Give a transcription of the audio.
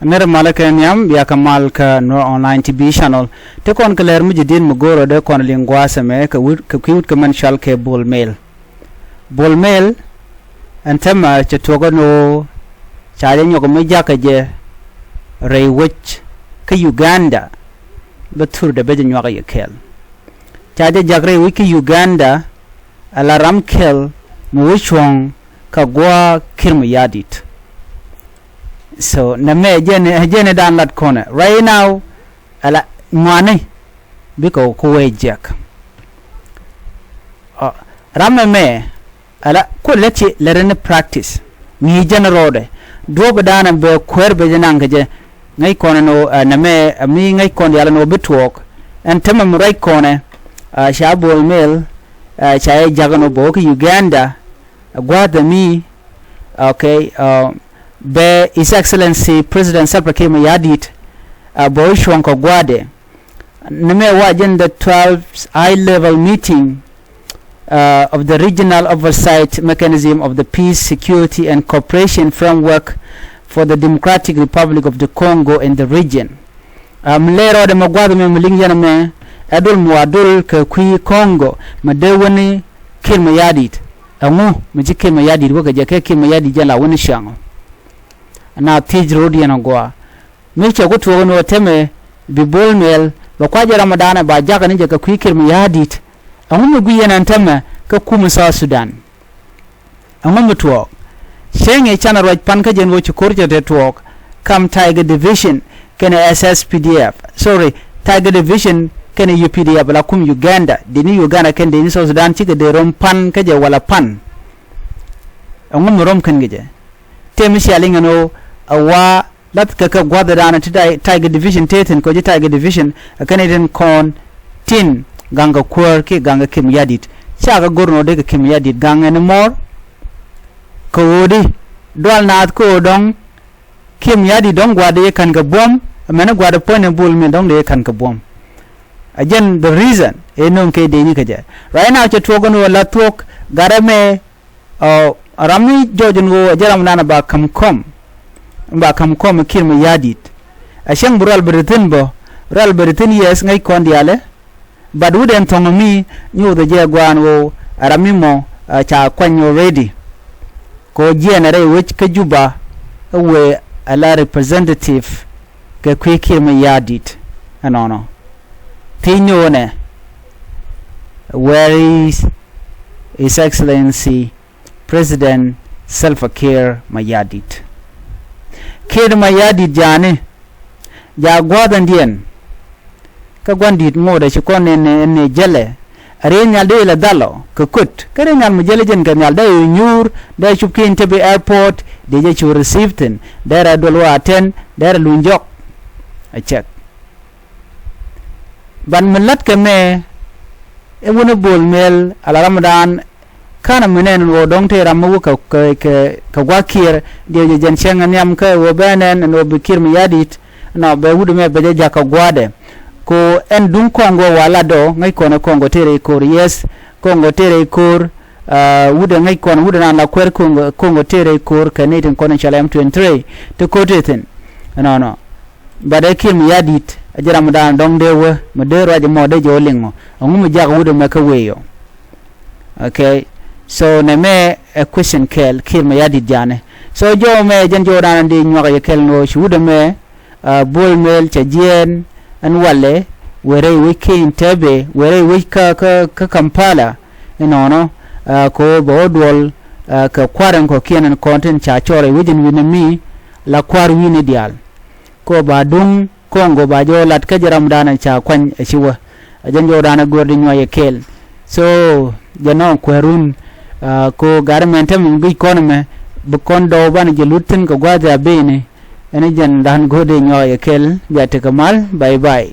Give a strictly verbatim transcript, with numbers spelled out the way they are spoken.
Nɛrɛ malä kɛ nhiam, bia kɛ mal kä Nuer Online T V channel. Te kɔn kɛ lɛr mi jɛ diet mi go̱o̱rä dee kɔn liŋ gua̱a̱th ɛmɛ kɛ wut, kɛ kui̱ wut kɛ mɛn cɔal kɛ Bol Mel. Bol Mel ɛn täämɛ cɛ tuɔkä ni ɣöö ca jɛ nyɔk mi jakä jɛ rɛy wec kä Uganda. Bä thurdɛ bä jɛ nyuak yɛ kɛɛl. Ca jɛ jak rɛy wec kä Uganda, ala ram kɛl mi wä cuɔ̱ŋ kɛ gua̱a̱ Kiir Mayardit. So nɛmɛ jɛn, jɛn dan lat kɔnɛ right now, ala ŋuani bikɛ ku wee jiɛk. Ɔ, ram ɛmɛ ala ku lɛ ci lɛ ri ni practice. Ŋi̱i̱c jɛn rɔɔdɛ duɔ̱ɔ̱p dan bɛ kuäär bɛ jɛ naŋ kɛ jɛ. Ŋäc kɔn ɛn ɣöö, ɛ, nɛmɛ, ɛ, mi ŋäc kɔn diaal ɛn ɣöö bi tuɔɔk. Ɛn täämɛ mi ruac kɔnɛ, ɛ, ca Bol Mel, ɛ, ca jɛ jak ɛn ɣöö bɛ wä kä Uganda, ɛ, gua̱a̱th ɛmi, okay, ɛ, bɛ His Excellency President Salva Kiir Mayardit, ɛ, bɛ wä cuɔ̱ŋ kɛ gua̱a̱dɛ. Nɛmɛ wa jɛn the twelfth high level meeting, uh, of the Regional Oversight Mechanism of the Peace, Security and Cooperation Framework for the Democratic Republic of the Congo and the region. Uh, mi lɛr rɔɔdɛ mɛ gua̱a̱th mɛ mi liŋ yɛn mɛ, ɛ duɔl mi wa duɔl kɛ kui̱ Congo mi dee wäni Kiir Mayardit. Ɛŋu mi ci Kiir Mayardit wä kɛ jɛ, kɛ Kiir Mayardit jɛn la wäni cäŋ ɔ. Na thiec ro̱o̱diɛn ɔ gɔaa. Mi cɛ ku tuɔɔk ni ɣöö täämɛ bi Bol Mel bɛ kua̱c jɛ ram ɔ danɛ ba jakä ni jɛ kɛ kui̱ Kiir Mayardit. Ɛŋu mi gui̱c yɛn ɛn täämɛ kä kumɛ South Sudan? Ɛŋu mi tuɔɔk? Cäŋ ɛ canɛ ruac pan kä jɛn ɣöö ci ko̱r cɛ te tuɔɔk kam Tiger Division kɛnɛ S S P D F, sorry, Tiger Division kɛnɛ U P D F la kum Uganda, dee ni Uganda kɛn dee ni South Sudan cikɛ dee rom pan kä jɛ wala pan. Ɛŋu mi rom kɛn kɛ jɛ? Tëë mi cia liŋ ɛn ɣöö ɛ wa lath kɛ kɛ gua̱thdan ti Ti-, Tiger Division tëë thi̱n kɛ ɣöö ji̱ Tiger Division ɛ kɛn i̱ tin kɔn tin gaŋ kɛ kuäär kiɛ gaŋ kɛ Kiir Mayardit. Ca kɛ go̱r ɛn ɣöö dee kɛ Kiir Mayardit gaŋ ɛn mɔr. Kɛ ɣöö di dual naath kɛ ɣöö dɔ̱ŋ Kiir Mayardit dɔ̱ŋ gua̱a̱th dee ka̱n kɛ buɔ̱m, ɛmɛn gua̱a̱th puɔ̱ny ni Bol Mel dɔ̱ŋ dee ka̱n kɛ buɔ̱m. Ɛ jɛn the reason ëë nöŋ kɛ dee ni kɛ jɛ. Right now cɛ tuɔɔk ɛn ɣöö la thuɔ̱k gat ɛmɛ, Ɔ, ram mi jɔɔc ɛn ɣöö ɛ jɛ ram dan ba ka̱m kɔm, ba ka̱m kɔm ɛ Kiir Mayardit. Ɛ cäŋ bi rual bɛ ti thi̱n bä, rual bɛ ti thi̱n, yes, ŋäc kɔn diaalɛ. But wut ɛn thɔ̱ŋ mi nyothɛ jɛ gua̱a̱n ɣöö ɛ ram mi mɔ, ɛ, ca kuany already. Kɛ ɣöö jiɛɛn ɛ rɛy wec kä Juba ɛ wëë ala representative kɛ kui̱ Kiir Mayardit. Ɛnɔnɔ. Thiec ni ɣöö nɛ, where is His Excellency President Salva Kiir Mayardit? Kiir Mayardit ja̱a̱ni, ja̱a̱ gua̱a̱th ɛn diɛn. Kä gua̱n di̱t ŋotdɛ ci kɔn ni, ni, ni jälɛ. Ɛ riey nhial dee ilɛ dhalɔ kɛ köt. Kä riey nhial mi jälɛ jɛn kɛ nhial dee i̱ nyuur, dee cup ki Entebbe airport, dee jɛ cu receive thi̱n, dee rɛ duɔl wa attend, dee rɛ luny jɔk. Ɛ cɛk. Ban mi la̱t kɛ mɛ, ɛ wun ɛ Bol Mel ala ramdan. Ka̱n ɛ mi nɛn ɛn ɣöö dɔ̱ŋ tëë ram mi wä kɛ, kɛ, kɛ, kɛ gua̱a̱th Kiir, diɛw jɛ jɛn cäŋ ɛ nhiam kä ɣöö bɛ nɛn ɛn ɣöö bi Kiir Mayardit, nɔ, bɛ wut ɛmɛ bɛ jɛ jakä gua̱a̱dɛ. Kɛ ɣöö ɛn duŋ Kɔŋgö wa lat ɔ, ŋäc kɔn ɛ Kɔŋgö tëë rɛy ko̱r, yes, Kɔŋgö tëë rɛy ko̱r, aa, wut ɛ ŋäc kɔn, wut ɛ naan la kuɛr Kɔŋgö, Kɔŋgö tëë rɛy ko̱r kɛ nɛy tin kɔn in cɔal M twenty-three, ti ko̱r tëë thi̱n. Ɛnɔnɔ. But ɛ Kiir Mayardit, ɛ jɛ ramdan dɔ̱ŋ dee wä, mi dee ruac ɛmɔ dee jɛ wä liŋ ɔ. Ɛŋu mi jak wut ɛmɛ kä wëë ɔ? Okay. So nɛmɛ ɛ question kɛɛl Kiir Mayardit ja̱a̱nɛ. So jɔw ɛmɛ jɛn jɔwdan dee nyuak yɛ kɛl ni ɣöö ci wut ɛmɛ, aa, Bol Mel cɛ jiɛɛn ɛn walɛ, wëë rɛy wec kä Entebbe, wëë rɛy wec kä, kä, kä Kampala. Inɔnɔ, aa, kɛ ɣöö bɛ wä duɔl, aa, kɛ kua̱r ɛn kɔ̱kiɛn ɛn kɔn tin ca cɔɔr rɛy wec ɛn wi̱nɛ mi la kua̱r wi̱ni diaal. Kɛ ɣöö ba duŋ Kɔŋgö ba jɛ wä lat kä jɛ ramdan ɛ ca kuany ɛ ci wä. Ɛ jɛn jɔwdan ɛ göör di nyuac ɛ kɛɛl. So jɛ nɔ kuɛɛrun, aa, kɛ ɣöö gat ɛmɛn täämɛ mi guic kɔn ɛmɛ, bi kɔn dɔw banɛ jɛ lut thi̱n kɛ gua̱a̱th ɛ abeyni. Ɛn jɛn dan göör di nyuac ɛ kɛɛl, bia tekɛ mal, bye bye.